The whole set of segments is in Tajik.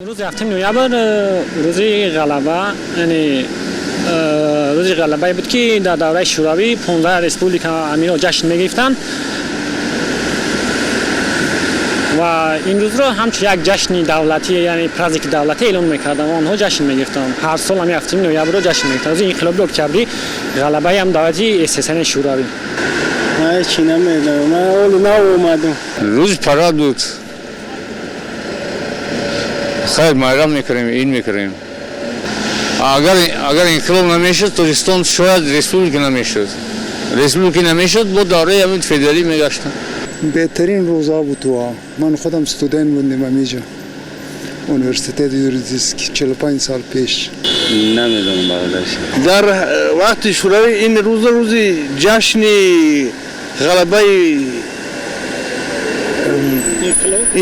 Рӯзи 7 ноябр рӯзи ғалаба, яъне рӯзи ғалабае буд, ки дар давраи Шӯравӣ 15 республика амиро ҷашн мегирифтанд ва ин рӯзро ҳамчун як ҷашни давлатӣ, яъне праздники давлатӣ эълон мекарданд ва онҳо ҷашн мегирифтанд. Ҳар сол ҳами 7 ноябрро ҷашн мегирифтанд, рӯзи инқилоби октябрӣ, ғалабаи ҳам давлати СССР, Шӯравӣ. Ман ҳечи намедонам, ман ҳоли нав омадам. Рӯзи парад буд. Хайр, майрам мекунем, ин мекунем. Агар инқилоб намешуд, Тоҷикистон шояд республика намешуд. Республика намешуд, бо давраи ҳамин федералӣ мегаштанд. Беҳтарин рӯзҳо буд. Туа ман худам студент будем ҳамиҷа, университети юридический, 45 сол пеш. Намедонам, бародарш. Дар вақти Шӯравӣ ин рӯз рӯзи ҷашни ғалабаи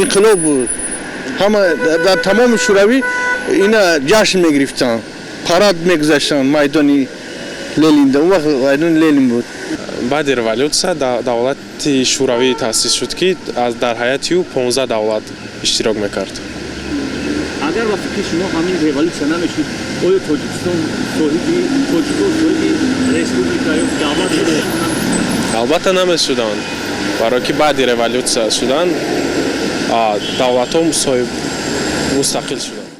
инқилоб буд. Ҳама дар тамоми Шӯравӣ ина ҷашн мегирифтанд, парад мегузаштанд майдони Ленинда. Он вақт майдони Ленин буд. Баъди революсия давлати Шӯравӣ таъсис шуд, ки дар ҳайати ӯ 15 давлат иштирок мекард. Агар ба фикри шумо ҳамин революсия намешуд, оё Тоҷикистон соҳиби, тоҷикон соҳиби республика ё давлат мешуданд? Албатта, намешуданд, барое ки баъди революсия шудан давлатҳо соҳиб мустақил шуданд.